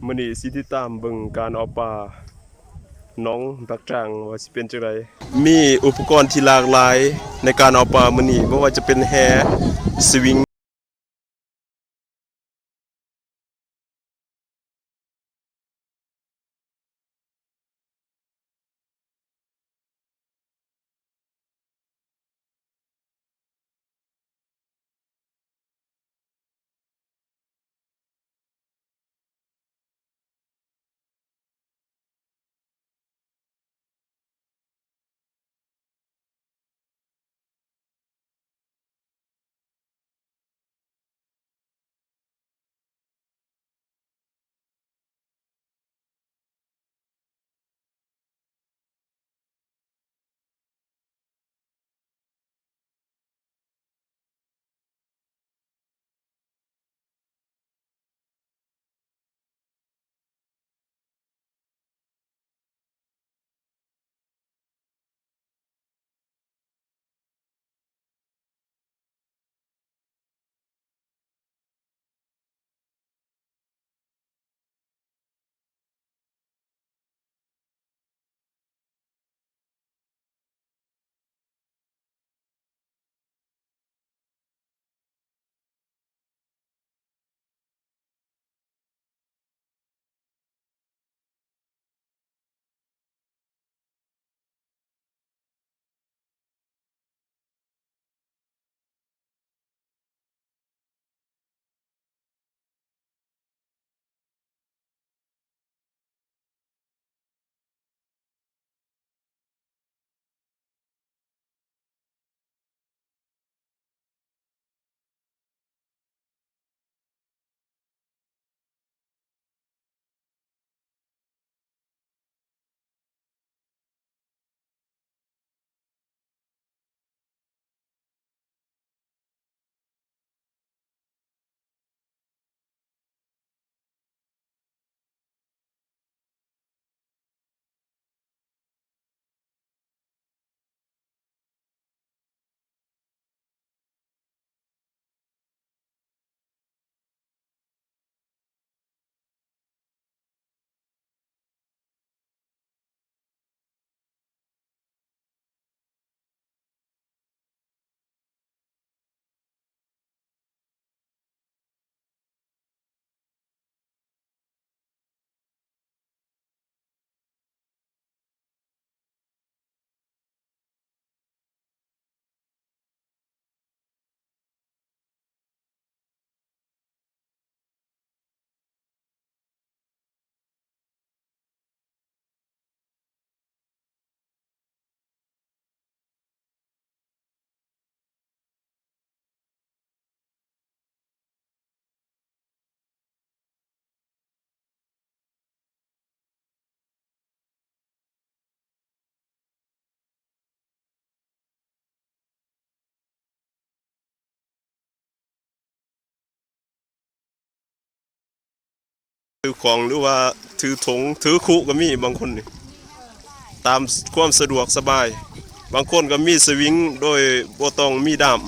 ມື້ນີ້ຊິຕິດຕາມເບິ່ງການເອົາປາໜອງບັກຈາງວ່າຊິເປັນຈັ່ງໃດ. ມີອຸປະກອນທີ່ຫຼາກຫຼາຍໃນການເອົາປາມື້ນີ້, ບໍ່ວ່າຈະເປັນແຫ, ສະວິງ. ຊື້ຂອງ ຫຼືວ່າຖືຖົງ ຖືຄຸກໍມີບາງຄົນນີ້ ຕາມຄວາມສະດວກສະບາຍ. ບາງຄົນກໍມີສະວິງໂດຍບໍ່ຕ້ອງມີດ້າມ.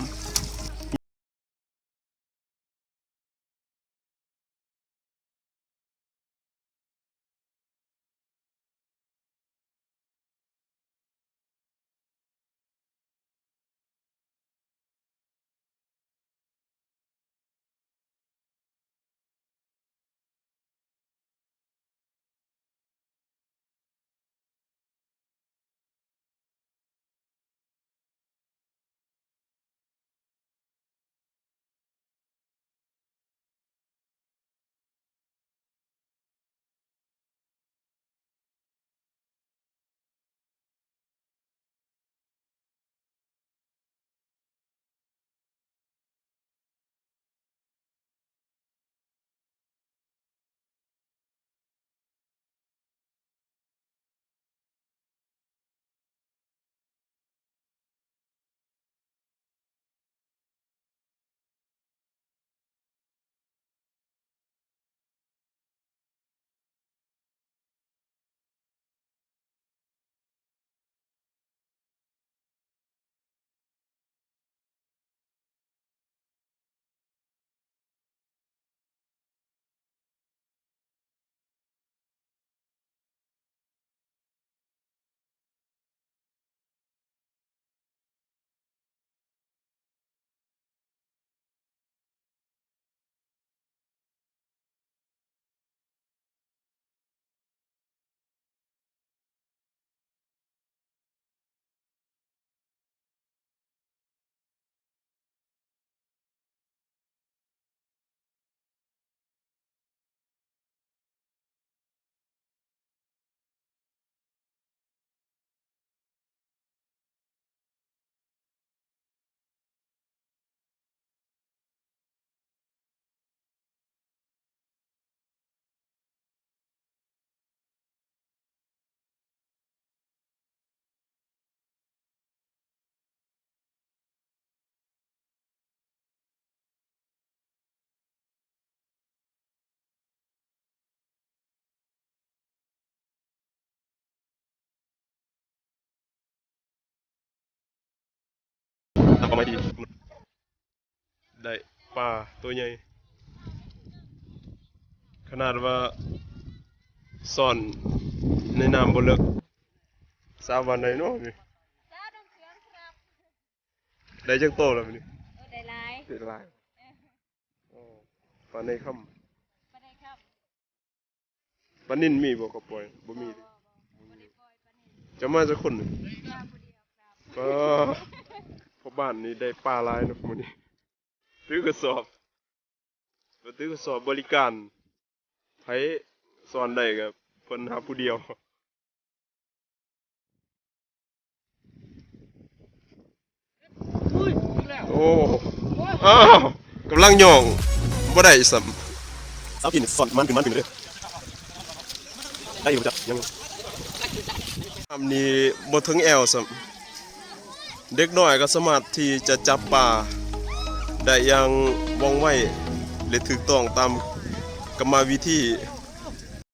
ເປົ້າໝາຍທີ່ ໄດ້ປາໂຕໃຫຍ່ ຂະໜາດວ່າຊ່ອນໃນນ້ຳບໍ່ເລິກ ສາມວັນໄດ້ເນາະນີ້ ໄດ້ຈັກໂຕແລ້ວມື້ນີ້? ໂອ້ ໄດ້ຫຼາຍ ໄດ້ຫຼາຍ ເອີ ໂອ້ ປາໃນຄຳ ປາໃນຄຳ ປານິນມີບໍ່ເຂົາປ່ອຍ? ບໍ່ມີເດ້ ບໍ່ ບໍ່ໄດ້ປ່ອຍປານິນ. ເຈົ້າມາຈັກຄົນນີ້? ມາຜູ້ດຽວ. ປ້າ ພໍ່ບ້ານນີ້ໄດ້ປາຫຼາຍເນາະມື້ນີ້ ຖືກະສອບ ຖືກະສອບບໍລິການ ໃຜຊ່ອນໄດ້ກະເພິ່ນຫາຜູ້ດຽວ. ໂອ້ ອ້າວ ກຳລັງຍ່ອງ ບໍ່ໄດ້ຊ້ຳ ສາວກິນຊ້ອນມັນຂຶ້ນ ມັນຂຶ້ນເດີ ໄດ້ຢູ່ບໍ່ຈັກ ຍັງ ນ້ຳນີ້ບໍ່ເຖິງແອວຊ້ຳ ເດັກນ້ອຍກໍສາມາດທີ່ຈະຈັບປາໄດ້ຢ່າງວ່ອງໄວ ແລະ ຖືກຕ້ອງຕາມກຳມະວິທີ.